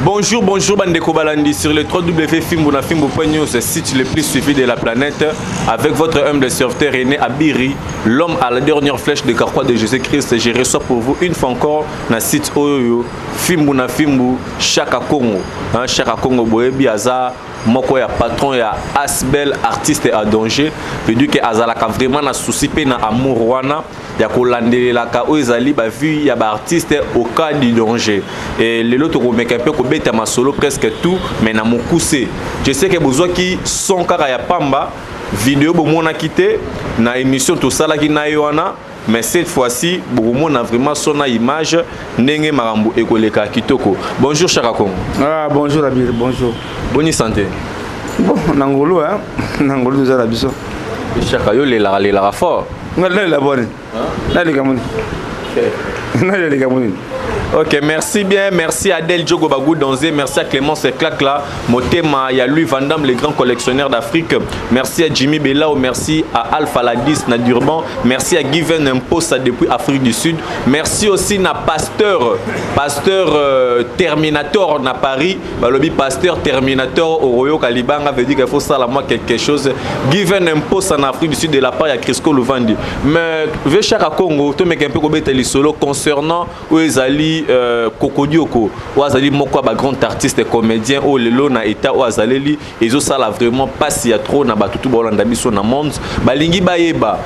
Bonjour, bonjour, bandeko balandi sur le 3W Fimbu na Fimbu.news, site le plus suivi de la planète, avec votre humble serviteur René Abiri, l'homme à la dernière flèche de carquois de Jésus-Christ. Je reçois pour vous une fois encore na site oyo Fimbu na Fimbu, Chaka Congo. Hein, Chaka Congo boyebi aza moko ya patron ya Asbel artiste à danger, veut dire que azalaka vraiment na souci pe na amour wana ya kolandelelaka oyo ezali bavie ya baartiste au cas du danger. E lelo tokomeka mpe kobeta masolo presque tout, mais na mokuse. Je sais que bozwaki son kaka ya pamba, video bomonaki te na émission tosalaki na ye wana, mais cette fois-ci bokomona vraiment son na image ndenge makambo ekoleka kitoko. Bonjour Chaka Congo. Ah, bonjour Abir, bonjour. Boni santé? Bon, na ngolu, hein, na ngolu toza na biso. Chaka, yo lelaka lelaka fort. Nga nalela boni? Naleka moni, naleleka moni. Ok, merci bien. Merci à Adèle Djogo Bagou Danzé. Merci à Clémence Clacla. Motema, il y a Louis Van Damme, le grand collectionneur d'Afrique. Merci à Jimmy Bellao. Merci à Alpha Ladis Nadurban. Merci à Given Imposa depuis Afrique du Sud. Merci aussi à Pasteur, Pasteur Terminator na Paris. Balobi Pasteur Terminator au Royo Kalibanga veut dire qu'il faut ça la moi quelque chose. Given Imposa en Afrique du Sud de la part ya Crisco Luvandi. Mais vieux Chaka Congo, to mec un peu kobeta lisolo concernant oyo ezali Kokodioko, oyo azali moko ya bagrand artiste comédien, oyo lelo na état oyo azaleli ezosala vraiment mpasi ya trop na bato tu baolanda biso na monde. Balingi bayeba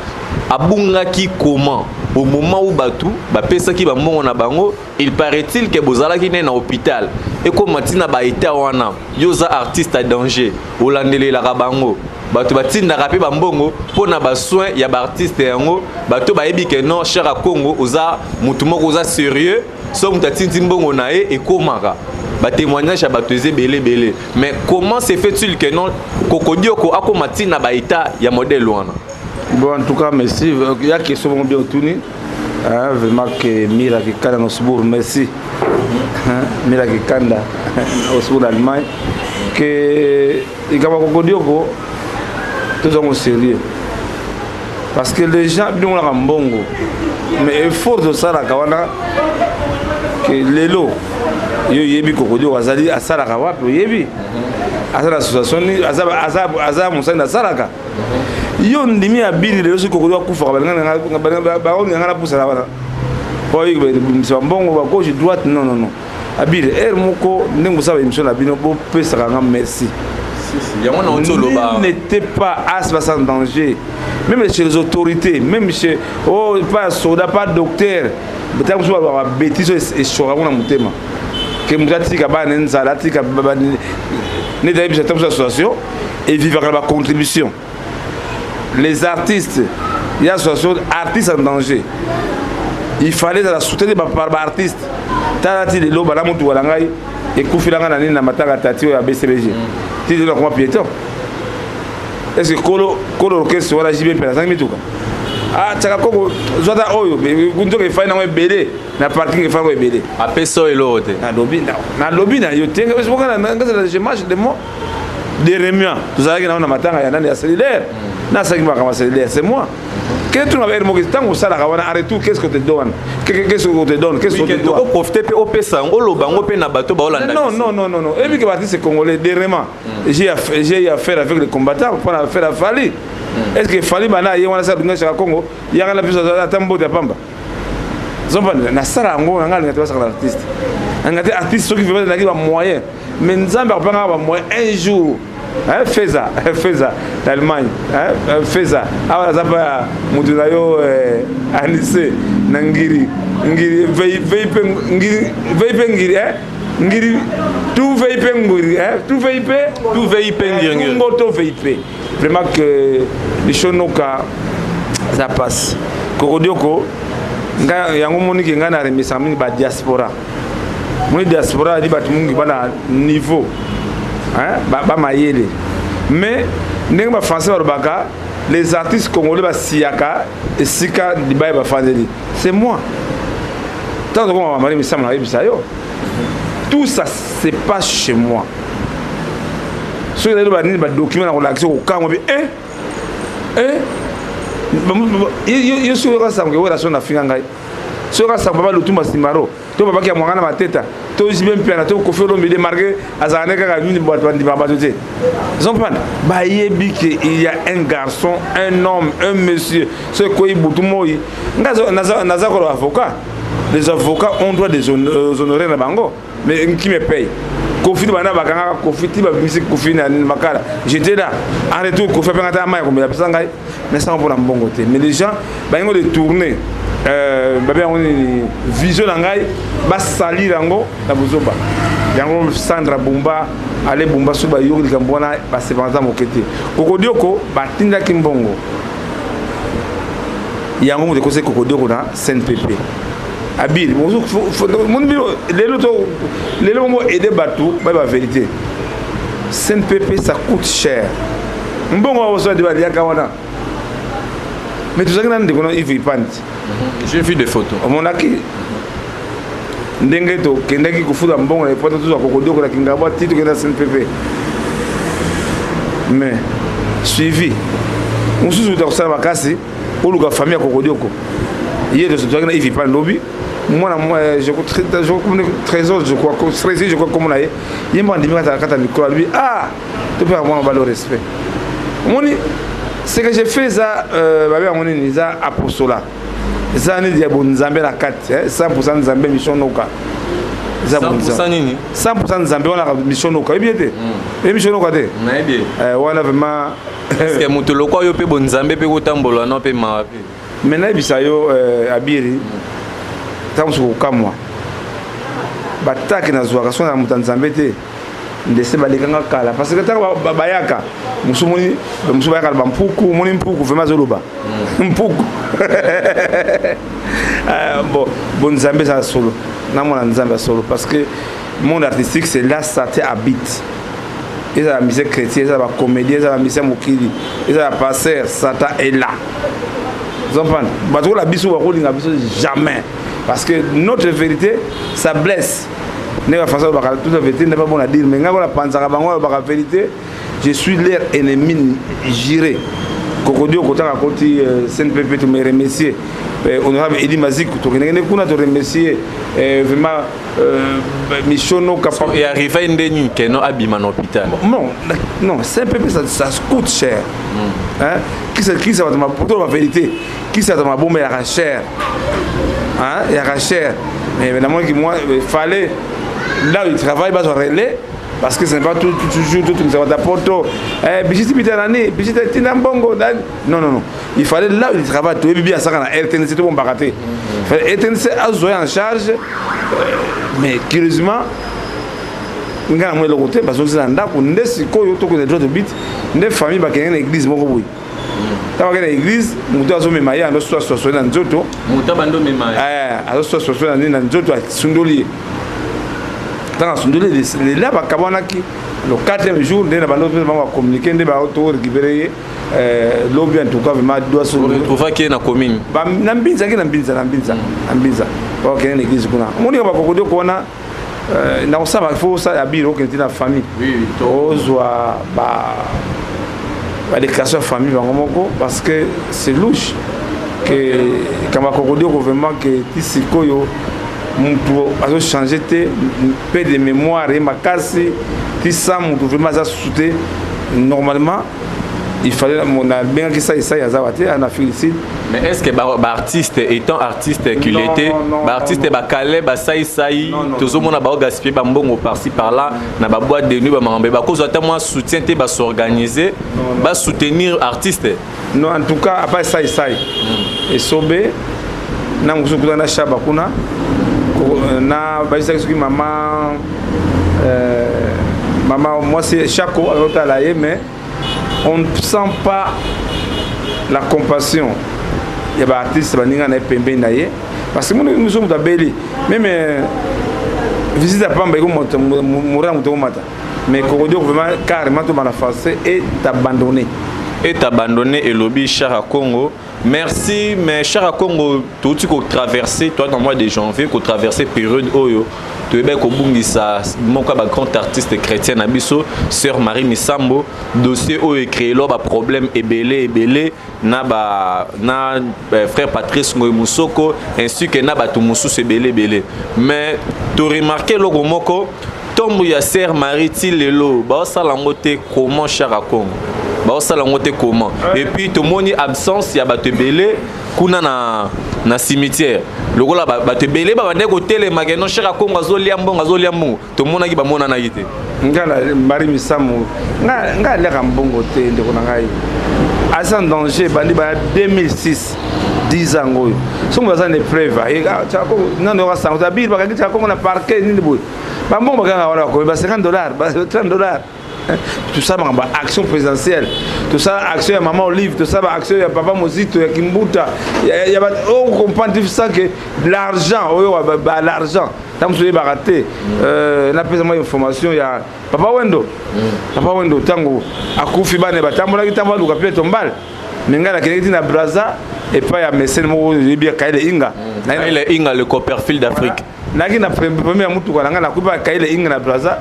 abungaki comment au moment où bato bapesaki bambongo na bango. Il paraît-il ke bozalaki ne na hôpital, ekóma ntina baétat wana. Yo oza artiste à danger, olandelelaka bango, bato batindaka mpe bambongo mpo na basoin ya baartiste yango. Bato bayebi ke non, Chaka Congo oza motu moko oza sérieux, so moto atindi mbongo na ye ekomaka. Batémoignage ya bato eza ebele ebele, mais comment se fait-il que non, Kokodioko akóma ntina baétat ya modèle wana? Bon, en tout cas, merci. Il y a question bien otuni, hein, vraiment que Mira Kikanda na Osbourg, merci. Hein, Mira Kikanda Osbourg Allemagne, que likambo Kokodioko tozango sérieux, parce que les gens bino monaka mbongo, mais effort tosalaka wana ke lelo yo oyebi Kokodioko azali asalaka wapi, oyebi aza na association nini, aza mosali asalaka. Yo ndimi ya bili lelo soki Kokodioko akufaka, baolinga napusana wana po bimisa mbongo ba gauche droite. Non, non, non, abili heure moko ndenge bosala émission na bino, bopesaka nga merci. Yango na oti oloba. N'était pas as en danger, même chez les autorités, même chez, oh, pas soldat, pas docteur. Ntango mosusu balobaka babêtises oyo eswaka ngo na motema ke moto atika bana nzala, atika neti ayebisa. Ntango mosusu association evivaka na bacontribution, les artistes ya association artiste en danger, il fallait ezala soutenir par baartiste. Tala ti lelo bala motuka na ngai ekufilanga na nini na matanga tati oyo ya BCBG, ti lelo nakoma piéton. Est ce que kolo kolo orchestre wana JB mpe nazangi mituka? Ah, tiaka koko zwata oyo nzoka efai nango ebele na parking, efai yango ebele. Apesa oyo eloko te. Nalobi, nalobi na yo te, je marche de moi de Rémian. Tozalaki nango na matanga ya nani ya cellulaire, nasalaki makambo ya cellulaire, c'est moi ke tuna ba moko. Ntango osalaka wana, en retour, qu'est-ce qu'on te donne? Qu'est-ce qu'on te donne? Qu'est-ce qu'on te doit? Profiter mpe opesa yango, oloba yango mpe na bato baolanda. Non, non, non, non, non, ebi ke baartiste congolais dernièrement, j'ai eu affaire avec les combattants mpona affaire ya Fally. Est ce que Fally bana ye wana sala dunga Congo yaka na biso ata mbote ya pamba? Zompana nasala yango nanga alinga te basaka na artiste, alinga te artiste soki vraiment ezalaki bamoyen, mais Nzambe akopangaka bamoyen un jour. Feza Feza d'Allemagne, Feza awa naza mpa motu na yo anise na ngiri ngiri vip ngiri vip ngiri ngiri tout vip ngiri tout vip. Tout vip ngiri ngiri. Ngoto vip, vraiment que lishonoka ça passe. Kokodioko nga yango moniki ngai na remisaka mingi badiaspora. Moni diaspora adi bato mingi bana niveau bamayele, mais ndenge bafrançais balobaka, les artistes congolais basiyaka esika libaya bafandeli. C'est moi, ntango tokoma bamari misamo, nayebisa yo, tout ça c'est pas chez moi. Soki ezali banini, badocument na kolakisa, kokamwa mpe yo soki oyoka sango ewela so nafinga ngai. Soki kaka papa Lutumba Simaro to papa Kiamwanga na Mateta to JB Mpiana to Koffi Olomide, marqué azalaka ne kaka nini, bato bandimaka bato te. Ozocomprendre, bayebi ke il y a un garçon, un homme, un monsieur. So ekoyi butu moi, nga naza koloba avocat. Les avocats ont droit des honoraires na bango, mais qui me paye? Kofi bana bakangaka Kofi ti babimisi Kofi na Makala, j'étais là. En retour, Kofi apenga ta mai ya komela, apesa ngai. Nasango mpona mbongo te, mais les gens balingo de tourner babe yango nini, vision na ngai, basalir yango na bozoba yango. Sandra Bumba, ale Bumba, soki bayoki likambo wana, basepaka moke te. Kokodioko batindaki mbongo yango, moto ekosaki Kokodioko na CNPP. Abili lelo to lelo bongo aider bato bayeba vérité. CNPP, ça coûte cher. Mbongo oso ade baliaka wana, mais tozalaki na ndeko na Yves Ipandi. J'ai vu des photos. Omonaki ndenge tokendaki kofuta mbongo na epota, tozwa Kokodioko na Kingabwa ti tokenda CNPP. Mais suivi mosusu uta kosala makasi, oluka famille ya Kokodioko. Ye tozalaki na Yves Ipandi lobi, mwana Trésor, je crois, Trésor, je crois, komona ye, ye moko andimi kata mikro, alobi: "Ah, topeka mwana balo respect." Omoni, ce que j'ai fait eza, babe yango nini, eza apostolat, eza nini ya bonzambe na kati, 100 Nzambe, mission noka. Eza 100 nini? 100 Nzambe wana, mission noka. Oyebi ete oyebi mission noka te? Nayebi. Wana vraiment. Parce que moto lokwa yo mpe bonzambe mpe kotambola no mpe mawa mpe. Mais nayebisa yo, Abiri, ntango mosuku kokamwa batake nazwaka so na moto ya Nzambe te, ndese balekanga kala, parce que ntango bayaka mosu, moni mosu bayaka na bampuku, omoni mpuku vraiment azoloba mpuku. Bon, bon, Nzambe eza solo, namona Nzambe ya solo, parce que monde artistique, c'est là Satan habite. Ezala musicien chrétien, ezala bacomédien, ezala musicien mokili, ezala pasteur, Satan est là. Comprendre, bato kola biso bakolinga biso jamais, parce que notre vérité, ça blesse. Ndenge bafrançais balobaka, toute la vérité n'est pas bon à dire, mais ngai kola panzaka bango, balobaka vérité, je suis leur ennemi juré. Kokodi okotaka koti CNPP, tome remercier honorable Edi Mazik, tokendeke nde kuna toremercier vraiment Michono. Capable et arrivé nde nini keno abima na hôpital? Non, non, CNPP, ça coûte cher. Hein, qui ça va pour la vérité, qui ça va bomba ya cher, hein, ya cher. Mais évidemment que moi, il fallait là où il travaille, bazwa relais, parce que ce n'est pas tout, toujours tout tout ça poto, eh Bijiti bita nani, Bijiti tina mbongo. Non, non, non, il fallait là où il travaille, toyebi bien asaka na RTNC, to bombaka te, RTNC azwa en charge. Mais curieusement, ngai namoni eloko te. Bazongisi na ndako nde sikoyo tokende droit au but. Nde famille bakende na église moko boye. Ntango bakende na église, moto azomema ye, ando swaswaswe na nzoto. Moto abandi omema? Azoswaswaswe na nini na nzoto, asundoli ye. Ntango asundoli, lela bakabwanaki. Le quatrième jour nde na bando mpe bango bacommuniqué nde torécupéré ye lobi. En tout cas, vraiment doit Retrouvaki ye na commune? Na Mbinza, aki na Mbinza, na Mbinza, na Mbinza. Bakokende na église kuna, omonika bakokodi wana na kosala, faut osala abiri, okende ti na famille, ozwa badéclaration ya famille bango moko, parce que c'est louche que kama kokodioko vraiment ke ti sikoyo mutu azochange te mpe de mémoire ye makasi ti sa mutu vraiment aza susu te. Normalement, il fallait nabengaki sai sai, aza wa te na félicite. Mais est ce que baartiste, étant artiste qu'il était, baartiste bakale basaisai, tozomona baogaspille bambongo par-ci par-là na baboîte de nuit, bamakambo, bakozwa ata mwa soutien te, bas'organiser, basoutenir artiste? Non, en tout cas, apa sai sai esobe na mosusu kuna na Shaba kuna na bayisaki soki mama mwasi Chako azotala ye, mais on ne sent pas la compassion ya baartiste baninga na ye pembeni na ye, parce que moso moto abeli, même visite ya pamba eko mora moto ekomata. Mais Kokodioko vraiment carrément, tobana français, est abandonné. Est abandonné, elobi Chara Congo. Merci. Mais Chara Congo, touti kotraverser toi dans mois de janvier, kotraverser période oyo. Toyebaki kobungisa moko ya bagrand artiste chrétien na biso, sœur Marie Misambo. Dossier oyo ecréelo baproblème ebele ebele na ba na frère Patrice Ngoy Musoko ainsi que na bato mosusu ebele ebele. Mais toremarquer eloko moko: tombe ya sœur Marie ti lelo baosala yango te. Comment, Chaka Congo, baosala yango te? Comment? Et puis tomoni absence ya bato ebele kuna na cimetière, lokola bato ebele babandaki kotelemaka no Chaka Congo azolia mbongo, azolia mbongo. Tomonaki, bamonanaki te. Nga na Marie Misamu, nga aliaka mbongo te. Ndeko na ngai aza en danger, ebandi baya 2006, 10 ans oyo. Soki baza na épreuve nano yoka sango abili, bakangi Chaka Congo na parquet nini boye, bambongo bakanga wana, bakomi ba 50 $, ba 30 $. Tosala makambo ya action présidentielle, tosala action ya Mama Olive, tosala baaction ya Papa Mozito, ya Kimbuta. Ocomprendre ça que l'argent oyo, l'argent ntango mosusu oyebaka te. Napesa mwa information ya Papa Wendo. Papa Wendo, ntango akufi, bana batambolaki ntango baluka mpe tombale. Me ngai nakendeki ti na Braza epai ya mesene moko oyebi ya Kaile Inga. Kaile Inga, le Copperfield d'Afrique. Nayaki na premier ya mutuka na ngai, nakubi Kaile Inga na Braza,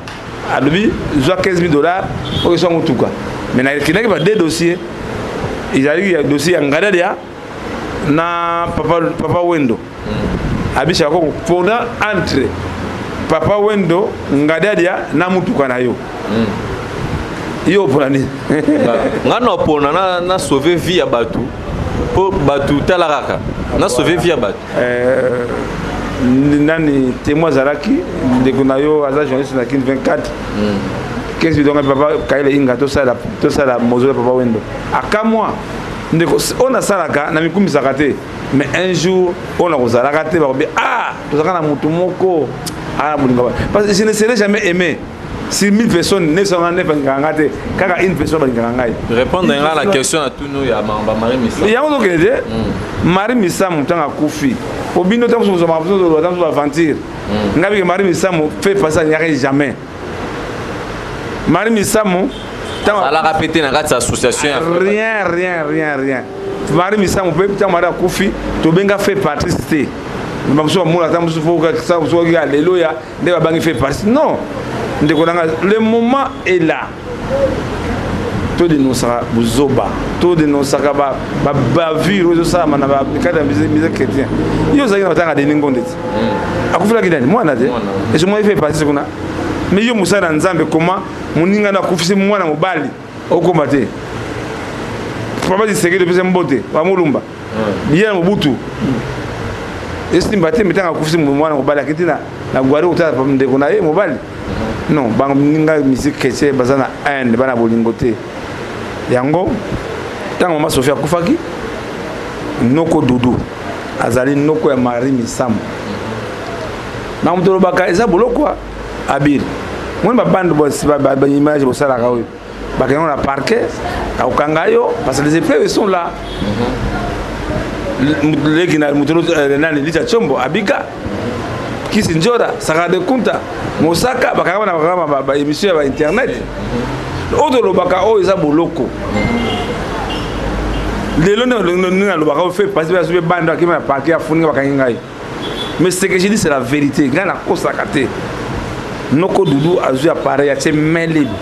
alobi zwa 15 000 $ oyo eswa motuka. Mais nakendaki ba deux dossier, ezalaki ya dossier ya Ngadadia na Papa Wendo. Abisaka koko mpona entre Papa Wendo, Ngadadia na mutuka na yo, yo opona nini? Nga na opona na sauver vie ya bato, mpo bato, tala kaka, na sauver vie ya bato. Nani témoin azalaki? Ndeko na yo aza journaliste na Kin 24. 15 donc papa Kaile Inga, tosala mausolée Papa Wendo. Akamwa ndeko oyo nasalaka na mikumisaka te, mais un jour oyo nakozalaka te, bakobi ah, tozalaka na motu moko aa na bolingo, parce que je ne serai jamais aimé. Sur 1000 personnes, 999 balingaka nga te, kaka une personne balingaka ngai. Répondre nga na question na tunu ya Marie Misamu. Yango tokende te. Marie Misamu, ntango akufi, po bino ntango mosusu kozwa makambo, ntango mosusu aventure, ngai bike Marie Misamu fait passer, alingaki jamais Marie Misamu. Azalaka mpe te na kati ya association ya Rien, rien, rien, rien. Marie Misamu mpe, ntango Marie akufi, tobenga fait Patrice te. Bamosusu bamona ata mosusu fosoki aleluya nde babangi fait Patrice. Non, ndeko nanga, le moment est là. Todénonçaka buzoba, todénonçaka bavure oyo ezosalama na kati ya musique chrétien. Yo ozalaki na batanga Denis Ngonde ti akufelaki nani? Mwana te esomoi fait Patrice kuna. Mais yo mosala na Nzambe, koma moninga na akufisi mwana mobali, okoma te. Papa Tshisekedi opesa mbote bamolumba ye na Mobutu, esimba te. Mitanga akufisi mwana mobali, akiti na gwari kotala ndeko na ye mobali. Non, baninga musique chrétien baza na Inde, bana bolingo te. Yango ntango Mama Sofie akufaki, noko Dudu azali noko ya Marie Misamu na moto olobaka eza bolokwa abiri moni babande baimage bosalaka oyo, bakende na parquet, akokanga yo, parce que les épreuves sont là. Leki na moto nani, Licha Chombo abika kisi njora saka de kunta mosaka, bakanga na bakanga baémission ya bainternet oyo tolobaka oyo eza boloko. Lelo ndenge nalobaka oyo, fait parce que bando akimi na parquet, afuninga, bakangi ngai. Mais ce que je dis, c'est la vérité. Ngai nakosaka te. Noko Dudu azwi appareil, atie main libre.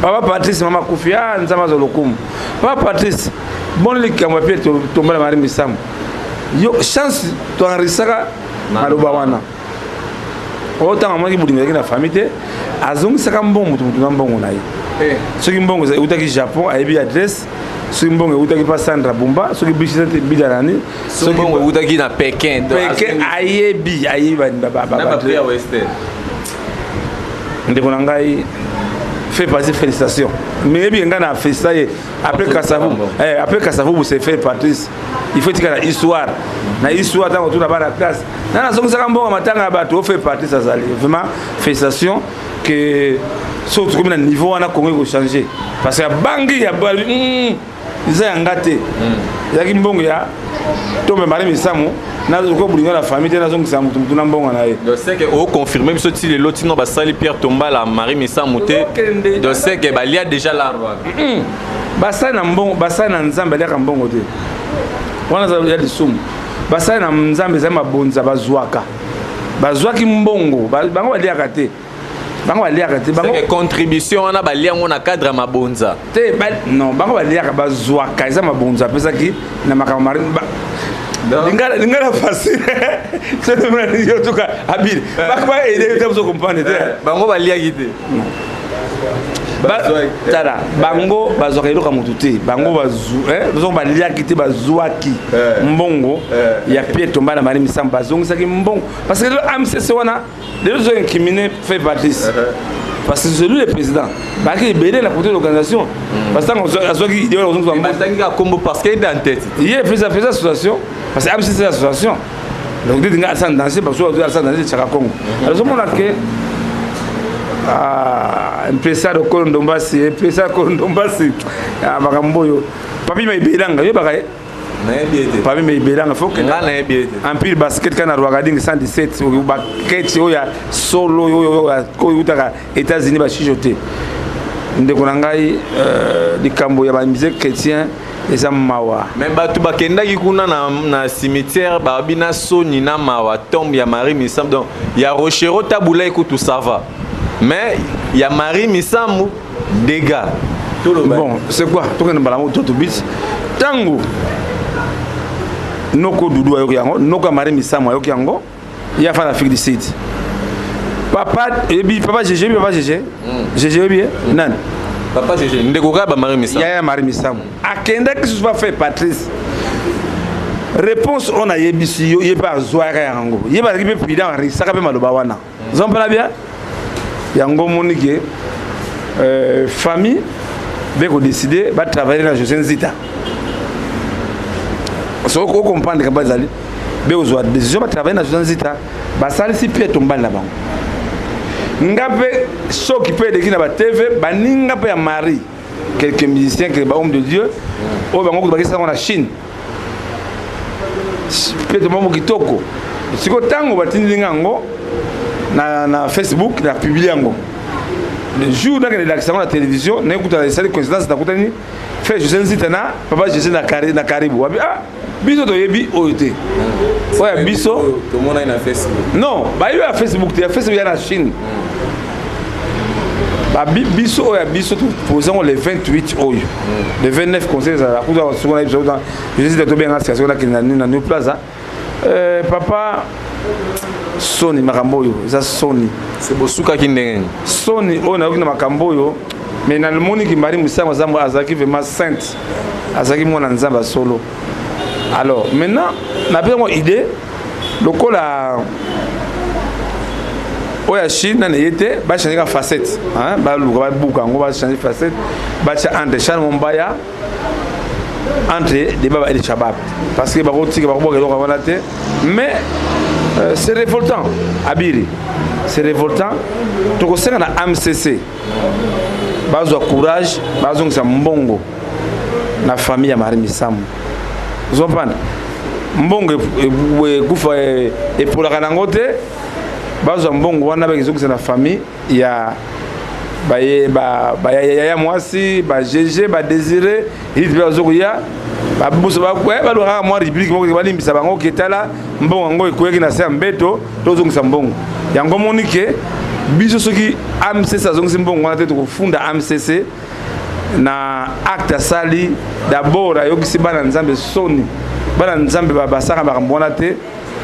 Papa Patrice, mama akufi, a Nzambe azwa lokumu. Papa Patrice, boni likambo ya Pierre Tombala Marie Misamu? Yo chance toenregistraka maloba wana oyo. Ntango amonaki bolingo ezalaki na famille te, azongisaka mbongo motu motu na mbongo na ye. Soki mbongo eutaki Japon, ayebi adresse. Soki mbongo eutaki mpa Sandra Bumba, soki biso bila nani. Soki mbongo eutaki na Pekin. Pekin, ayebi, ayebi. Ndeko na ngai fait passer, félicitation. Mais yebi ngai na félicita ye après Kasavubu. Après Kasavubu, c'est fait Patrice. Il faut tika na histoire, na histoire ntango tuna bana classe na nazongisaka mbongo matanga ya bato. Ofe Patrice azali vraiment, félicitation, que soki tokomi na niveau wana, Congo ekochange, parce que abangi ya eza yanga te. Ezalaki mbongo ya tombe Marie Misamu, nazokoka bolingo na famille te, nazongisa motu motu na mbongo na ye. Donc c'est que oconfirme biso ti lelo tino basali Pierre Tombala Marie Misamu te. Donc c'est que balia déjà l'argent wana. Basali na mbongo, basali na Nzambe aliaka mbongo te, wana ya lisumu. Basali na Nzambe ezali mabonza bazwaka. Bazwaki mbongo, bango baliaka te, bango baliaka te. Bango contribution wana balia yango na cadre ya mabonza. Te, non, bango baliaka, bazwaka, eza mabonza apesaki na makambo. Lingala, lingala facile yo tuka abile baede te, bozo comprendre te. Bango baliaki te. Tala, bango bazwaka eloko ya motu te. Bango baliaki te, bazwaki mbongo ya Pierre Tombale na Marie Misamu. Bazongisaki mbongo parce que lelo AMCC wana, lelo tozo incriminer frère Patrice parce que c'est lui le président. Baki ebele na côté de l'organisation, parce que ntango azwaki idée wana kozongisa mbongo. Batangi kaka kombo parce que ede en tête. Ye faisait association, parce que AMCC, c'est association. Donc ndeti nga asa danse, parce que asa danse Chaka Congo. Alors ozomona ke impresario Kolo Ndombasi, impresario Kolo Ndombasi, makambo oyo Papi Maibelanga oyebaka ye. Nayebi ete. Papi Maibelanga, faut nga nayebi ete. Empire Basket kaka na Rwakadingi 117, baketi oyo ya solo oyo eutaka États-Unis, bashijo te. Ndeko na ngai, likambo ya bamusée chrétien eza mawa. Mais bato bakendaki kuna na cimetière, babi na soni na mawa, tombe ya Marie Misamu. Donc ya Rochereau Tabu Ley kutu ça va, mais ya Marie Misamu, dégâts. Bon, c'est quoi? Tokende mbala moko to tobiti. Ntango noko Dudu ayoki yango, noko ya Marie Misamu ayoki yango, ye afa na Afrique du Sud. Papa eyebi papa GG, yebi papa GG, GG oyebi ye nani? Papa GG, ndeko kaka bamarie Misamu. Yaya Marie Misamu akendaki susu ba frère Patrice. Réponse oyo nayebisi yo, ye mpe azwaka yango, ye bazalaki mpe prudent, arisaka mpe maloba wana ozompana bien. Yango omoni ke famille be kodécider batravailler na José Nzita. Soki ocomprendre ka, bazali be kozwa décision batravailler na José Nzita, basalisi Pierre Tombale na bango. Nga mpe soki mpe eleki na batv, baninga mpe ya Marie, quelques musiciens, quelques bahommes de Dieu oyo bango kutu bakesaka na Chine, mpe tomamo kitoko. Sikoyo ntango batindeli nga yango na Facebook, na publie yango. Le jour nakende elakisa yango na télévision, nayekutana, esali coïncidence, nakutani frère José Nzita na papa José na Karibu. Wabi ah, biso toyebi oyo te, oyo ya biso. Tomonaki na Facebook. Non, bayebi ya Facebook te, ya Facebook ya na Chine. Babi biso oyo ya biso topose yango le 28 oyo, le 29 conseil ezala kuta soko na biso. José Nzita tobenga sika soko nakende na nini, na New Plaza. Papa, soni, makambo oyo eza soni. Se bosukaki ndenge nini? Soni oyo nayoki na makambo oyo, mais namoniki Marie Misamu azalaki vraiment sainte, azalaki mwana Nzambe ya solo. Alors maintenant napesa yango idée lokola oyo ya Chine nani ye te, bachange ka facette, baluka babuka yango, bachange facette, batia entre Charles Mombaya, entre Debaba et Shabab, parce que bakotika bakoboka eloko wana te. Mais c'est révoltant, abiri, c'est révoltant. Tokosenga na AMCC bazwa courage, bazongisa mbongo na famille ya Marie Misamu. Ozopanda mbongo ekufa epolaka nango te. Bazwa mbongo wana, bakezongisa na famille ya bayaya mwasi, baGG, badésiré iliti mpe bazokoya baluka kaka mwa rubrique moko balimbisa bango ke tala, mbongo yango ekweyaki na se ya mbeto, tozongisa mbongo yango. Omoni ke biso soki AMCC azongisi mbongo wana te, tokofunda AMCC na acte asali. D'abord ayokisi bana Nzambe soni, bana Nzambe basaka makambo wana te.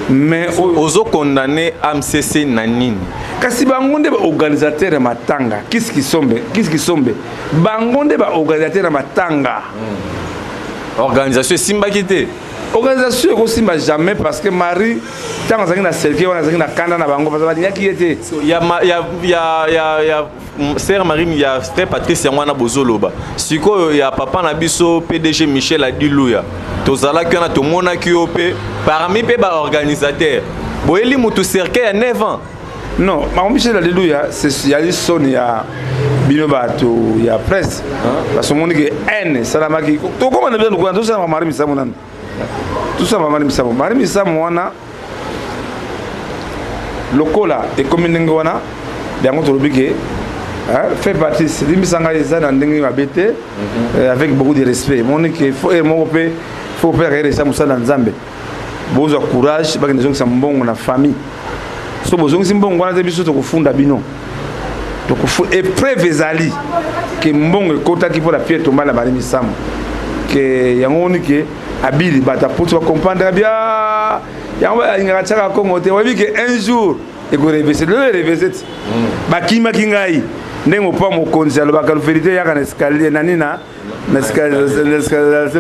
Mais ozocondamner AMCC na nini? Kasi bango nde baorganisateur ya matanga. Kisikisombe, kisikisombe, bango nde baorganisateur ya matanga. Organisation esimbaki te. Organisation ekosimba jamais, parce que Marie, ntango azalaki na cercueil wana, azalaki na kanda na bango, parce balingaki ye te. Ya, ya, ya, ya, ya sœur Marie, ya frère Patrice, yango wana bozoloba. Sikoyo ya papa na biso PDG Michel Adiluya, tozalaki wana, tomonaki yo mpe parmi mpe baorganisateur, boyeli mutu cercueil ya 9 ans. Non, makambo Michel Adiluya yali soni ya bino bato ya presse, parce que omoni ke haine esalamaki. Tokóma na biso lokola tosalama Marie Misamu nanu, tosala Marie Misamu. Marie Misamu wana lokola ekomi ndenge wana, yango tolobi ke frère Patrice, limbisa ngai, eza na ndenge mabe te, avec beaucoup de respect. Moni ke faut moko mpe faut mpe akayeresa mosala na Nzambe. Bozwa courage, bakende zongisa mbongo na famille. So bozongisi mbongo wana te, biso tokofunda bino. Épreuve ezali ke mbongo ekotaki mpo na Pierre Tombale na Marie Misamu. Ke yango oni ke abili bato aputi bacomprendre bia yango, balingaka tiaka Kongo te. Oyebi ke un jour ekorevese, lelo erevese ti bakimaki ngai ndenge opa mokonzi alobaka vérité yaka na escalier nani na escalier,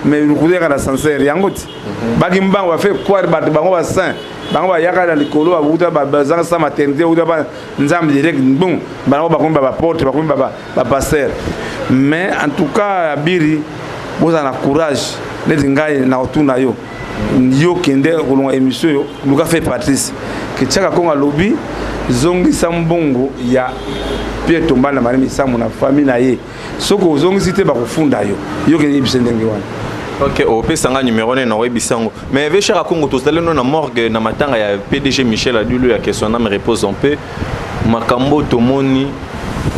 mais lukuta yaka na ascenseur. Yango ti baki mbango bafe croire bato bango basaint, bango bayaka na likolo, babuta bazanga sa maternité, uta ba Nzambe direct. Bon, bango bakomi baporte, bakomi bapasteur. Mais en tout cas, Abiri, bozala na courage. Neti ngai na kotuna yo, yo kende kolonga émission oyo, luka fe Patrice ke tiaka Kongo alobi zongisa mbongo ya Pierre Tombale na Marie Misamu na famille na ye. Soki ozongisi te, bakofunda yo. Yo kende yebisa ndenge wana. Ok, opesanga numéro ne na oyebisa yango. Mais ve cher Akongo, tozali no na morgue na matanga ya PDG Michel Adulu, ya que son âme repose en paix. Makambo tomoni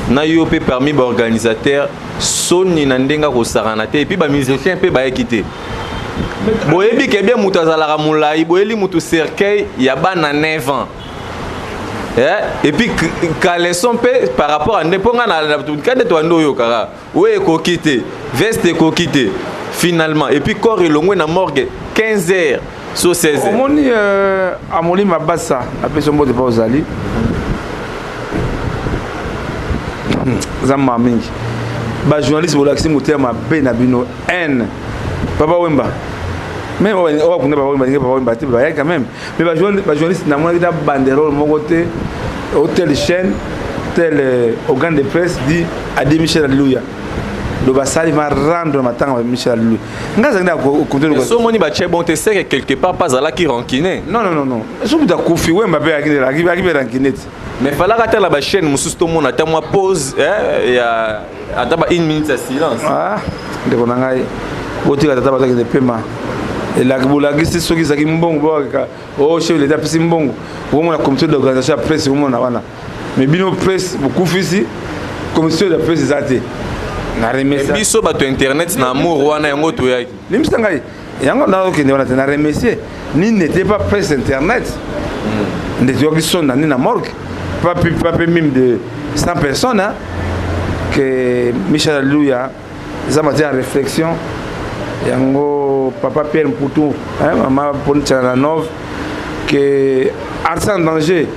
na yo mpe parmi baorganisateur, soni na ndenge akosakana te. Et puis bamusicien mpe bayeki te. Boyebi ke bien moto azalaka molai, boyeli moto cercueil ya bana 9 ans. Eh? Et puis caleçon mpe par rapport à nde mpo nga ka nde toyande oyokaka oyo ekoki te, veste ekoki te finalement. Et puis corps elongwe na morgue 15 heures so 16 heures. Omoni, amoli mabasa, apesi mbote mpa ozali, eza maa mingi. Bajournaliste, bolakisi motema mabe na bino n Papa Wemba, même oyo bakunda Papa Wemba, ndenge Papa Wemba te, bayaki quand même. Mais bajournaliste, namonaki na banderole moko te, o telle chaîne, tel organe de presse dit adi Michel Alléluia. Do basali ma rendre matanga Michel Alléluia. Nga azalaki na kote. So omoni batie bon te, c'est que quelque part pas azalaki rancune. Non, non, non, non, so moto akufi, Wemba mpe ayaki mpe rancune te. Mais falaka ata na bachaîne mosusu tomona ata mwa pause ya ata ba une minute ya silence. Ah, ndeko na ngai, botika tata bato akende pema. Elaki bolakisi soki ezalaki mbongo boakaka o chef de l'État apesi mbongo, okomona comité d'organisation ya presse, okomona wana. Mais bino presse bokufisi, commission de presse eza te na remercier. Biso bato internet na amour wana, yango toyaki. Limbisa ngai, yango nazokende wana te. Na remercier ni n'était pas presse internet nde toyoki son na nini na morgue, pas plus même de 100 personnes, hein, que Michel Alléluia eza matière ya réflexion. Yango papa Pierre Mputu, hein, mama Pontiana na nove ke artiste en danger.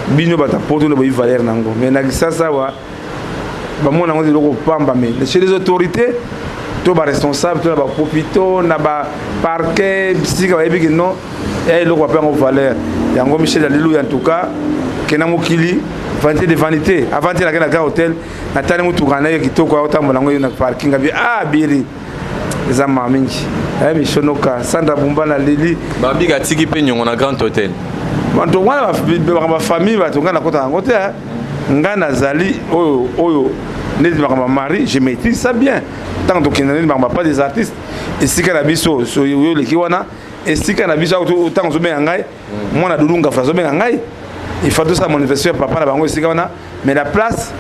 Bino bato poto nde boyi valeur nango, mais na Kisasa awa bamona yango eloko pamba. Mais chez les autorités to baresponsable to na bahôpitaux, na baparquet, bisika bayebi ke non, ya eloko bape yango valeur. Yango Michel Alléluia, en tout cas, kenda mokili, vanité de vanité. Avant te nake na Grand Hôtel, natali motuka na ye kitoko, aotambola yango na parking abi. Ah, biri eza maa mingi aye mishonoka Sandra Bumba na leli. Babika atiki mpe niongo na Grand Hôtel. Bato wana makambo ya famille, bato ngai nakota yango te. Ngai nazali oyo oyo neti makambo ya Marie, je maîtrise ça bien. Ntango tokende neti makambo ya pas des artistes, esika na biso oyo oleki wana, esika na biso, ntango ozobenga ngai mwana Dudu Ngafu azobenga ngai, il faut tosala manifestation ya papa na bango esika wana. Mais la place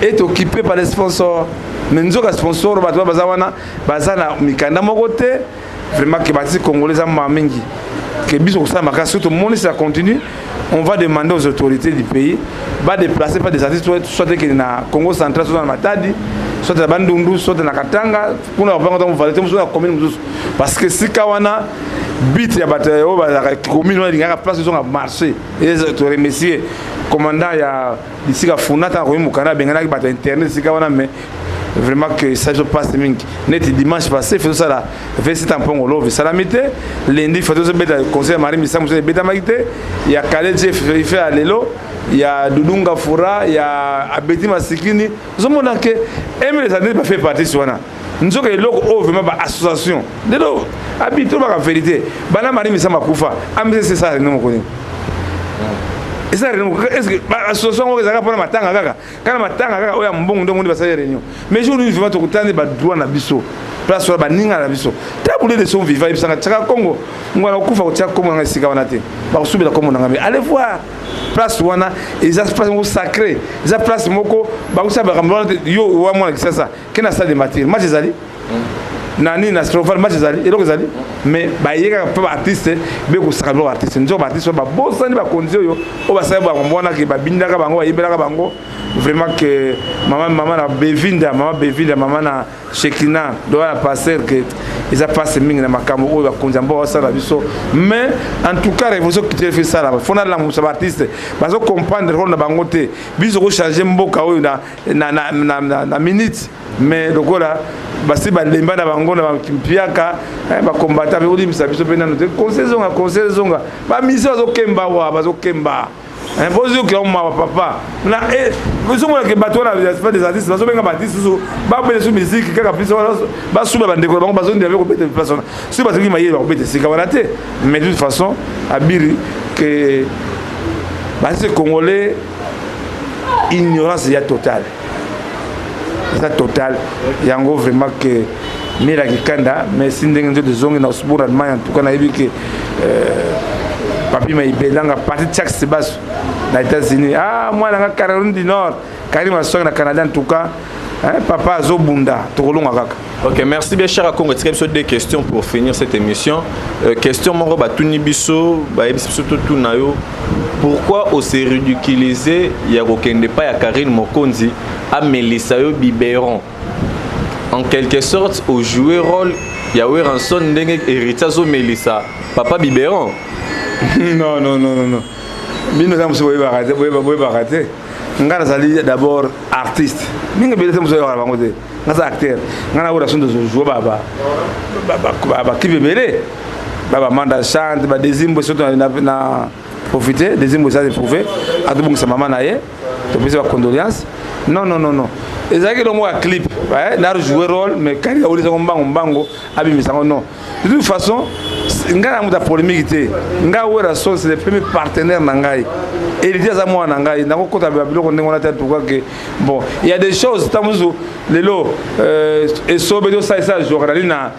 est occupée par les sponsors. Mais nzoka sponsor, bato baza wana, baza na mikanda moko te. Vraiment ke batisi congolais, eza maa mingi ke biso kosala makasi. Surtout tomoni ça continue, on va demander aux autorités du pays badéplacer pas des artistes, soit ekende na Congo Central, soit na Matadi, soit na Bandundu, soit na Katanga kuna bapango ntango valete mosusu na commune mosusu, parce que sika wana bit ya bato oyo bazalaka commune wana elingaka place ezonga marché. Toremercier commandant ya bisika funa, ntango akomi mokanda, abenganaki bato ya internet esika wana. Mais vraiment que ça biso passe mingi. Neti dimanche passé fe tosala V7 mpongo love, esalami te. Lundi fe tozobeta concert ya Marie Misamu, ebetamaki te. Ya Kaleje fe ya lelo ya Dudunga Fura ya Abeti Masikini, ozomona ke emele ezali bafe partie wana. Nzoka eloko oyo vraiment baassociation lelo abi tolobaka vérité, bana Marie Misamu akufa, amisa esala réunion moko nini, eza réunion. Est ce que association yango ezalaka mpona matanga kaka, kaka matanga kaka oyo ya mbongo nde omoni basali réunion? Mais jour nini vraiment tokotala nde badroit na biso, place wana baninga na biso tabule de son vivant yebisanga tiaka Kongo ngwana kokufa, kotia kombo nanga esika wana te, bakosubela kombo nanga. Mais allez voir place wana, eza place moko sacré, eza place moko bakosala makambo wana te. Yo wa mwana Kisasa, ke na stade de Martyr, match ezali. Na nini, na Stroval, match ezali, eloko ezali, mais baye kaka mpe baartiste be kosaka biloko. Baartiste nzoko, baartiste oyo babosani bakonzi oyo basali bango wana, ke babindaka bango, bayembelaka bango. Vraiment que mama, mama na Bevinda, mama Bevinda, mama na Shekina doa na passer, ke eza passe mingi na makambo oyo bakonzi ya mboka basala biso. Mais en tout cas, révolution culturelle fe esalama. Fo nalamusa baartiste, bazo comprendre rôle na bango te. Biso kochange mboka oyo na minute, mais lokola basi balemba na bango na bampiaka, bakombata mpe olimbisa biso mpe nano te. Conseil ezonga, conseil ezonga. Bamisi bazokemba wa, bazokemba bozokela mawa papa na ozomonake. Bato wana des artistes bazobenga baartiste susu, babeta su musique kaka biso, basuba bandeko na bango, bazondela mpe kobeta place wana. Soki bazongi mayele, bakobeta esika wana te. Mais de toute façon, abiri ke baartiste congolais, ignorance ya totale, eza total yango. Vraiment ke Miraki Kanda, merci ndenge nzoto ezongi na Osbourg, Allemagne. En tout cas, nayebi ke papi Maibelanga, parti Tchak Sebaso na États-Unis, ah, mwana nga Caroline du Nord, Karim Aswang na Canada. En tout cas, hein, papa azobunda, tokolonga kaka. Ok, merci bien, cher Congo. Tika biso deux questions pour finir cette émission. Question moko batuni biso, bayebisi biso totuna yo: pourquoi ose ridiculiser ya kokende pa ya Karine Mokonzi amelisa yo biberon? En quelque sorte, ojouer rôle ya Werrason ndenge Héritier azomelisa papa biberon. Non, non, non, non, non, bino eza mosusu, boyebaka te, boyebaka te. Nga nazali d'abord artiste mingi ebele te, mosusu oyebaka bango te. Nga aza acteur, nga na oyo tozojoue baclip ebele, babamanda chante, badezimbo. Surtout na profite dezimbo eza éprouvé, atobongisa mama na ye, topesi bacondoléance. Non, non, non, non, ezalaki elongo ya clip na jouer rôle, mais kali awulisango mbango mbango, abimisango. Non, de toute façon, ngai na moto ya polémique te. Ngai Werrason, c'est le premier partenaire na ngai. Héritier aza mwana na ngai, nakokota biloko ndenge wana te. En tout cas que bon, il y a des choses, ntango mosusu lelo esobe tosalisa jouaka nali na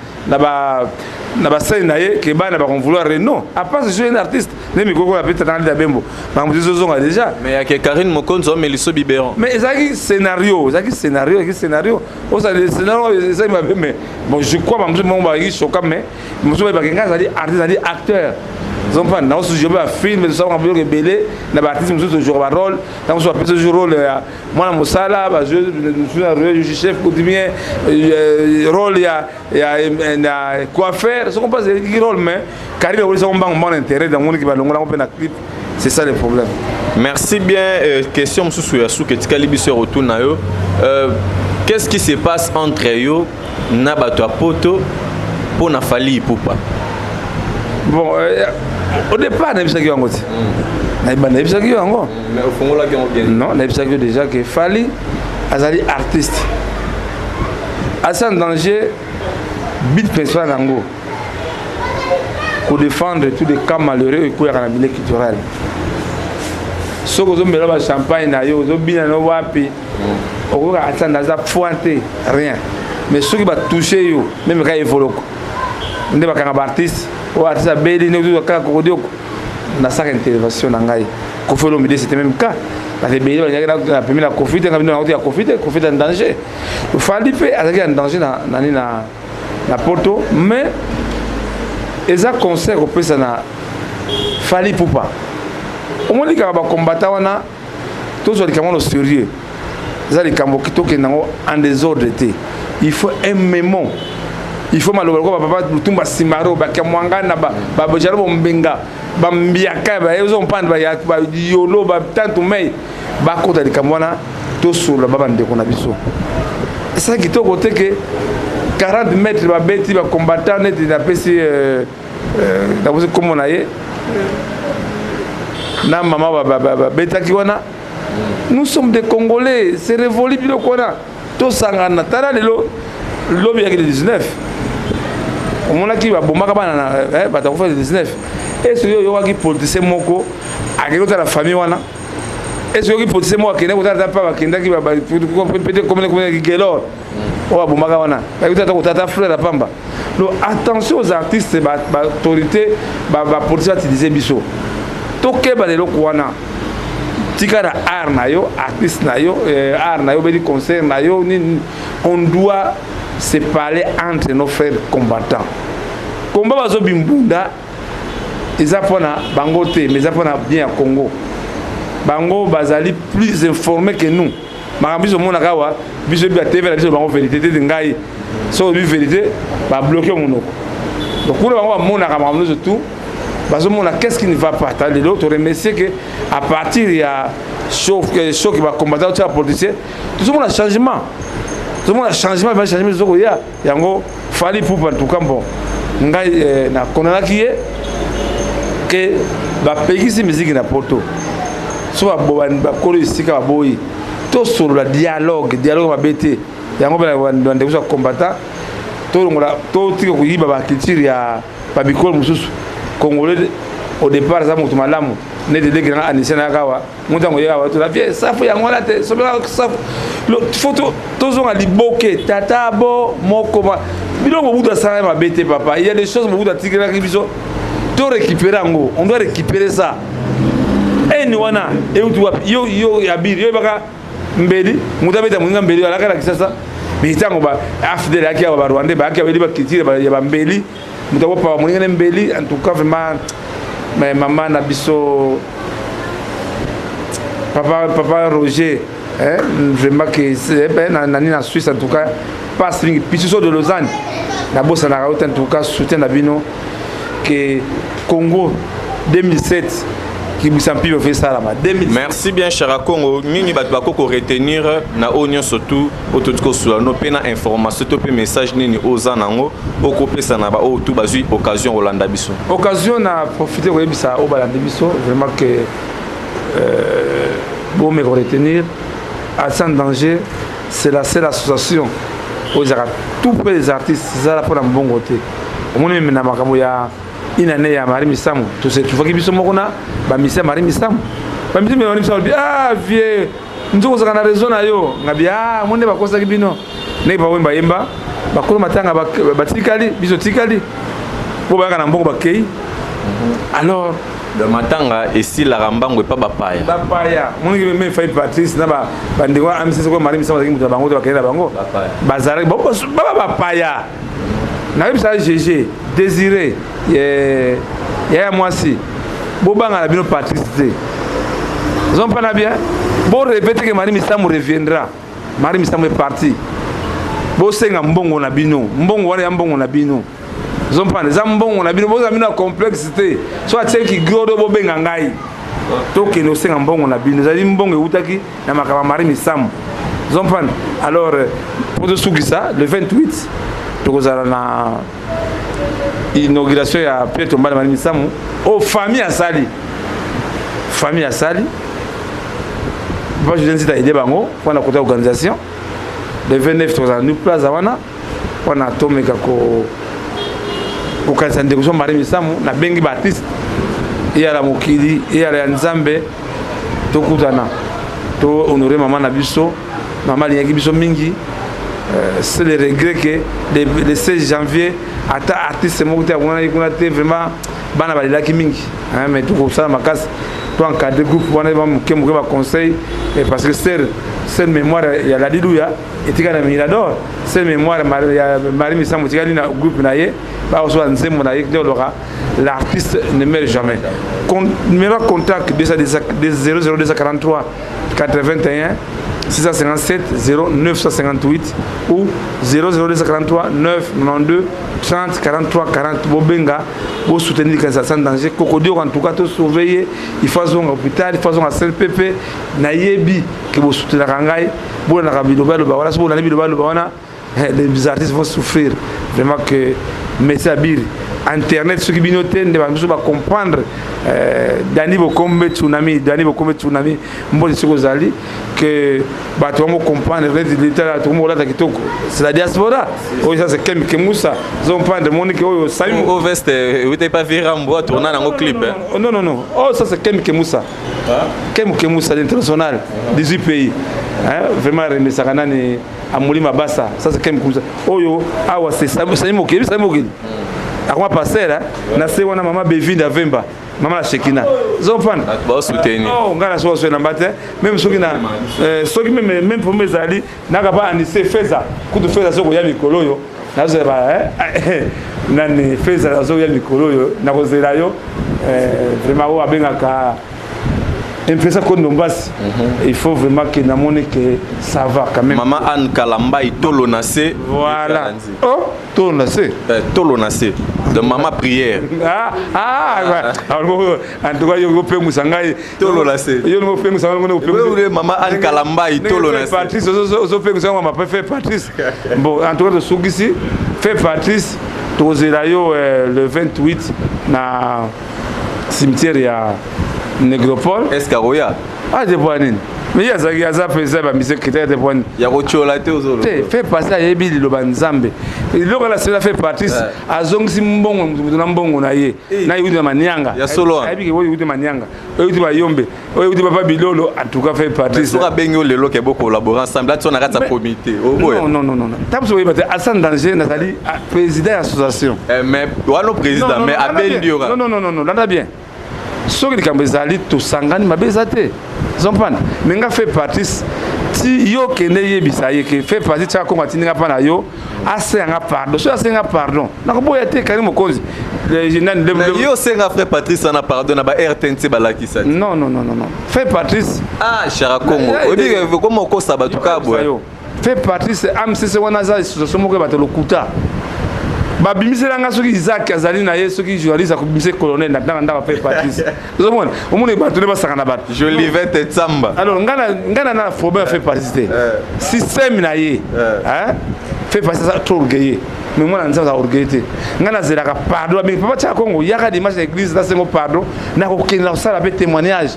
basali na ye ke bana bakonvouloir. Non, à part je suis un artiste nde mikoko ya peta nanga lida bembo, makambo ezozonga déjà. Mais yake Karine Mokonzi omeliso biberon. Mais ezalaki scénario, ezalaki scénario, ezalaki scénario, osala scénario ezali mabe. Mais bon, je crois bamosusu moko bazalaki choqué, mais mosusu bayebaki ngai azali artiste, azali acteur. Ozomprendre, naosujoue bafilm, tosalaka biloko ebele na baartiste mosusu, tojouaka barôle. Ntango mosusu bapesa jour rôle ya mwana mosala, mosusu na chef coutumier, rôle ya coiffeur. Soko mpasi ezalaki rôle, mais Karine akolisako mbango mbango na intérêt, namoniki balongolango mpe na clip. C'est ça le problème. Merci bien. Question mosusu ya suka etikali biso ya retour na yo: qu'est-ce qui se passe entre yo na bato ya poto mpo na Fally Ipupa? Bon, au départ nayebisaki yango te, nayebisaki yo yango. Mais ofungolaki yango bien. Non, nayebisaki yo déjà ke Fally azali artiste asi en danger. But principal nango, kodéfendre tous les cas malheureux ekweyaka na milieu culturel. Soki ozomela bachampagne na yo, ozobina no wapi, okoyoka atanda aza point te, rien. Mais soki batouche yo, même kaka evoloko nde bakanga baartiste oyo, artiste abeli nde kaka kokodioko. Nasaka intervention na ngai. Koffi Olomide, c'était même cas. Bato ebele balingaki na pemi na Koffi te, nga bino nango ya Koffi te. Koffi en danger, Fally mpe azalaki en danger na nani, na poto. Mais eza conseil kopesa na Fally Ipupa. Omoni kaka bakombata wana, tozwa likambo wana sérieux. Eza likambo tokende yango en désordre te. Il faut un mémo, il faut maloba lokola bapapa Lutumba Simaro, bakamwangana, bajalo bombenga, bambiaka, baezompanda, bayolo, batantu mei bakota likambo wana. Tosolola ba bandeko na biso. Esala kitoko te ke 40 mètres babeti bacombattant neti napesi, nakosi nkombo na ye na mama babetaki wana. Nous sommes des Congolais, c'est révolu. Biloko wana tosangana. Tala lelo, lobi yaki le 19, omonaki babomaka bana, bato akufa le 19. Ese oyo oyokaki politicien moko akende kotala famille wana? Ese oyoki politicien moko akende kotala ta mpa bakendaki pete komene Gelor oyo babomaka wana, bakotala kotata frère ya pamba? Donc attention aux artistes, baautorité, bapoliticien bautilize biso. Tokeba na eloko wana. Tika na art na yo, artiste na yo, art na yo, obeti concert na yo nini, on doit Se parler entre nos frères combattants. Combat bazo bimbunda eza pona bango te, mais eza pona bien ya Congo. Bango bazali plus informés que nous. Makambo biso omonaka awa, biso yebi ba TV na biso bango vérité te ngai. Soki oyebi vérité, ba bloquer monoko. Donc kuna bango bamonaka makambo nyonso tout, bazomona qu'est-ce qui ne va pas. Ta lelo to remercier que à partir ya choc ba combattant ya politicien, tozomona changement. Tozomona changement, ba changement ezokoya yango. Fally Ipupa, en tout cas, bon, ngai nakondanaki ye ke bapekisi miziki na Poto. So bakolo esika baboyi, tosolola, dialogue, dialogue mabe te. Yango mpe bandeko ya combattant, tolongola, totika koyiba baculture ya babikolo mosusu. Congolais au départ aza moto malamu. Neti leki nanga anisia nayaka awa, moto yango yaka awa, toza vie safu yango wana te. Sobelaka safu, faut tozonga liboke tata bo moko. Biloko Mobutu asala mabe te, papa. Il y a des choses Mobutu atikelaki biso, to récupérer yango. On doit récupérer ça. Eni wana euti wapi? Yo, yo abiri, yo yebaka mbeli, moto abeta moninga mbeli alaka na Kisasa. Mais ntango ba AFDL ayaki awa, Barwandais bayaki, bayeli baculture ya bambeli, moto akopapa moninga ne mbeli. En tout cas, vraiment, mais mama na biso, papa, papa Roger, hein, vraiment que nani na Suisse, en tout cas passe mingi Pisuso de Lausanne, nabosanaka yo te. En tout cas, soutien na bino ke Congo 2007 kibwisa mpibe fo esalama. Merci bien, Shaka Congo. Nini bato bakoki koretenir na oyo nyonso tu oyo toti kosula no mpe na information to mpe message nini oza nango okopesa na baoyo tu bazwi occasion kolanda biso? Occasion na profite koyebisa oyo balandi biso vraiment que bomeka koretenir: Sans Danger, c'est la seule association oyo ezalaka tout près des artistes. Ezala mpona mbongo te. Omoni, meme na makambo ya une année ya Marie Misamu, tufaki biso moko na bamisi ya Marie Misamu. Bamisi ya Marie Misamu: "Ah vieux, nzoko ozalaka na raison na yo." Ngabi: "Ah, mo nde bakosaki bino ndenge bawemba yemba bakolo matanga batikali biso tikali po bayaka na mbongo bakei." Alors matanga esilaka mbango epa bapaya. Bapaya moniki me fai Patrice na bandeko amisi. Soko Marie Misamu azalaki moto na bango te, bakei na bango, bazalaki baba bapaya. Nayebisa GG Désiré, yaya mwasi, bobanga na bino Patrice te, ozompana bien. Borépéter ke Marie Misamu reviendra. Marie Misamu est parti. Bosenga mbongo na bino, mbongo wana ya mbongo na bino, ozompana, eza mbongo na bino. Bozala bino ya complexe te. So atieki grodo, bobenga ngai, tokende kosenga mbongo na bino. Ezali mbongo eutaki na makambo ya Marie Misamu, ozompana. Alors, po tosukisa, le 28 tokozala na inauguration ya Pierre Tombale Marie Misamu oyo famille asali. Famille asali, papa Julien Nzita aide bango mpona kota organisation. Le 29 tokozala New Plaza wana mpona tomeka kokanisa ndeko so Marie Misamu. Nabengi baartiste, eyala mokili, eyala ya Nzambe, tokutana, to honore mama na biso. Mama alingaki biso mingi. C'est le regret que le 16 janvier ata artiste moko te amonanaki kuna te. Vraiment, bana balelaki mingi, mais tokosala makasi to encadre groupe wana moke moke, baconseil, parce que seule mémoire ya Ladiluya etikali na Mirador, seule mémoire ya Marie Misamu etikali na groupe na ye. Bakosoba nzembo na ye nde olobaka: "L'artiste ne meurt jamais." Numéro contact: 00243 81 657 0958 ou 00243 992 30 43 40. Bobenga, bosoutenir likanisa Sans Danger. Kokodio, en tout cas, tosurveille. Il faut azonga hôpital, il faut azonga CLPP. Nayebi ke bosoutenaka ngai, bolandaka biloba aloba wana. So bolandi biloba aloba wana, les artistes vont souffrir. Vraiment que merci Abiri internet. Soki bino te nde bato mosusu bacomprendre. Dani Bokombe Tsunami, Dani Bokombe Tsunami, mbote. Soki ozali ke bato bango comprendre neti litala, tokomi kolata kitoko. C'est la diaspora oyo. Ça, c'est Kem Kemusa, ozocomprendre monike oyo sami. O veste euti pa Virambo, atourna nango clip. Non, non, non, oh, ça, c'est Kem Kemusa, Kem Kemusa l'international, 18 pays, hein, vraiment remesaka nani amoli mabasa. Ça, c'est Kem Kemusa oyo awa, c'est Sami Mokili, Sami Mokili akoma pasteur na se wana. Mama Bevinde Avemba. Mama la Shekina. Zopana. Ba soutenir. Oh, ngana so so na mbate. Même soki na soki même même pour mes ali naka pa anise feza. Kutu feza soko ya mikolo yo. Nazo ba nani feza azo ya mikolo yo nakozela yo vraiment oyo abengaka Impresa Kondo Mbasi. Il faut vraiment que namoni que ça va quand même. Maman Anne Kalamba tolo na se. Voilà. Oh, tolo na se. Tolo na se. De maman prière. Ah ah, ah. En tout cas yo pengwisa ngai. Tolo na se. Yo no pengwisa ngai no pengwisa. Maman Anne Kalamba tolo na se. Patrice ozo pengwisa mama préfère Patrice. Bon, en tout cas tosukisi fait Patrice tozela yo le 28 na cimetière ya Négropole. Est-ce qu'Aroya? Ah, de poids nini? Mais il y a ça, il y a ça, fait ça, bah, monsieur Kété, de poids nini? Ya kotiola te ozolo. Te, fait passer ayebi liloba Nzambe. Eloko la sela fait Patrice, azongisi mbongo mutu na mbongo na ye. Na ye na manianga. Ya solo. Ayebi ke oyo manianga. Oyo ba yombe. Oyo papa Bilolo, en tout cas fait Patrice. Soka bengi yo lelo ke bo collaborer ensemble. Là tu na kati comité. Non non non non. Tabu so yeba Hassan Danger Nathalie président association. Mais wano président mais abendi yo. Non non non non, landa bien. Soki likambo ezali tosangani mabe eza te zompana me nga fait Patrice ti yo kende yebisa ye ke fait Patrice tiaka kongo atindi nga mpa na yo asenga pardon. Soki asenga pardon nakoboya te Karine Mokonzi. Yo osenga frère Patrice ana pardon na ba RTNC balakisa. Non non non non. Fait Patrice ah Shara Kongo oyebi koma okosa bato kaka boye. Fait Patrice AMCC wana aza association moko ya bato lokuta. Babimiselanga soki Isaac azali na ye soki journaliste akobimise colonel na ntanga ndako fait Patrice. Ozomona omona bato nde basaka na bato. Jolivette Tsamba. Alors ngana na problème fait Patrice te. Système na ye. Hein? Fait Patrice ça trop orgueilleux. Mais moi na nzambe orgueilleux te. Ngana zelaka pardon mais papa tia Kongo yaka dimanche na église na sengo pardon na kokenda kosala pe témoignage.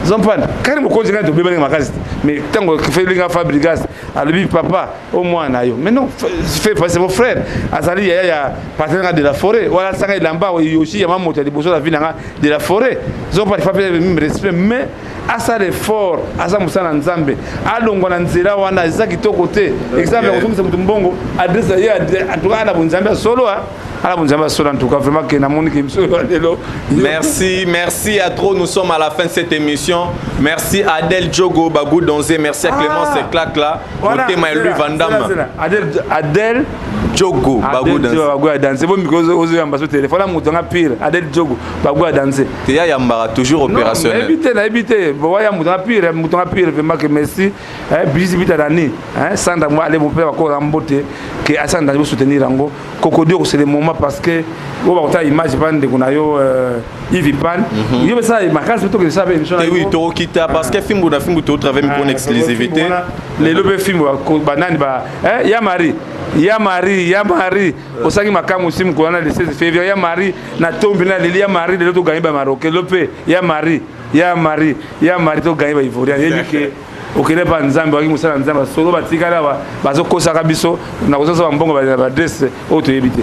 Zompana kani mokonzi ngana tobebani makasi. Mais tango fait linga Fabregas alobi papa au moins na yo. Mais non, fait passer mon frère. Azali ya ya partenaire de la forêt. Voilà sanga ilamba yoshi ya mamoto ya liboso la vie nanga de la forêt. Zompana fa même respect mais asala effort, asa musala Nzambe. Alongwa na nzela wana eza kitoko te. Exemple ya kozongisa mutu mbongo, adresse ye en tout cas ana bonzambe solo hein. Ala bonzambe solo en tout cas vraiment que na moni ke biso lelo. Merci, merci à trop, nous sommes à la fin de cette émission. Merci à Adèle Djogo Bagou Donzé, merci à Clémence Clac là. Motema et Louis Van Damme. Adèle Djogo Bagou Donzé. Bagou danser. Bon micro ozo yamba sur téléphone la moto nga pire. Adèle Djogo Bagou danser. Teya yambara toujours opérationnel. Non, évitez, évitez. Bon ya moto nga pire, moto nga pire vraiment que merci. Hein bisi bita nani, hein Sandra moi aller mon père encore en beauté que Assane dans soutenir yango. Kokodio c'est le moment parce que on va ta image pas de konayo Yves Pan. Yo ça makasi plutôt que ça émission. Oui, to kita parce que fimbu na fimbu to travailler pour une exclusivité. Les lobe fimbu banani ba hein ya Marie. Ya Marie, ya Marie. Osangi makamu simu kona le 16 février ya Marie na tombe na leli ya Marie le to gagner ba Maroc lope ya Marie, ya Marie, ya Marie to gagner ba Ivoirien. Yebi ke okele pa Nzambe waki musala Nzambe solo batikala ba bazokosaka biso na kozosa mbongo ba adresse oyo toyebi te.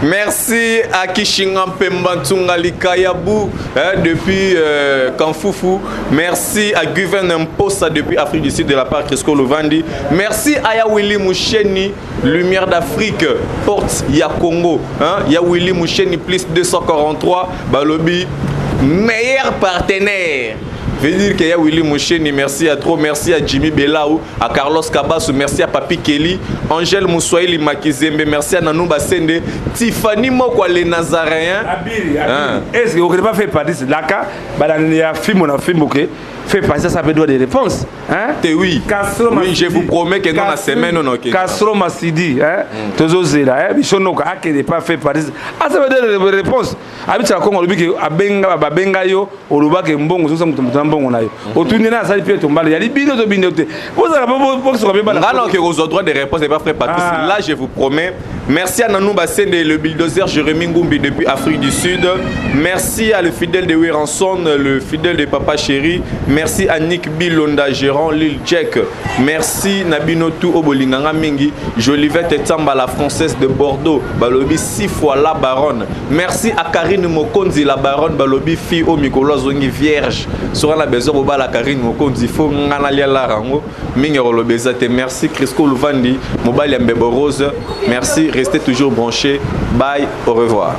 Merci à Kishinga Mpemba Ntunga Likayabu depuis Kanfufu. Merci à Guven Mposa depuis Afrique du Sud de la part Crisco Lovandi. Merci à Ya Willy Moucheni, Lumière d'Afrique, Porte Ya Congo. Hein? Ya Willy Moucheni plus 243, Balobi, meilleur partenaire. Veut dire qu'il y a Willy Moucheni, merci à trop, merci à Jimmy Belaou, à Carlos Kabassou, merci à Papi Kelly, Angèle Moussoili Makizembe, merci à Nanou Bassende, Tiffany Mokwa les Nazaréens. Abiri, Abiri. Est-ce que vous n'avez pas fait partie de l'ACA? Bah, il y a film, on a film, ok. Fait passer ça, ça peut des réponses. Hein? Te oui. Castro oui, je vous promets que dans la semaine, on a ok. Castro Massidi, hein? Tozo Zela, hein? Bichonoka, a qui n'est pas fait partie. Ah, ça veut dire des réponses. Abiti la Congo, alobi ke abenga, babenga yo, oloba ke mbongo, sosa mutu mutu na mbongo na yo. Otuni na asali pie tombale, yali bino to bino te. Bozala bo, bo, bo, soka beba la Ngana ke rozo droit de réponse et pas frère Patrice. Ah. Là, je vous promets. Merci à Nanou Bassende, le bulldozer Jérémy Ngumbi depuis Afrique du Sud. Merci à le fidèle de Wiranson, le fidèle de Papa Chéri. Merci à Nick Bilonda, gérant Lil Jack. Merci Nabino Tou Obolinganga Mingi. Jolivette Tamba, la française de Bordeaux. Balobi 6 fois la baronne. Merci à Karine Mokonzi, la baronne. Balobi fille au Mikolo Zongi vierge. Sur la besoin de la Karine Mokonzi, faut ngana lia la rango. Mingi rolobeza te. Merci Crisco Luvandi, Mobile Mbebo Rose. Merci, restez toujours branchés. Bye, au revoir.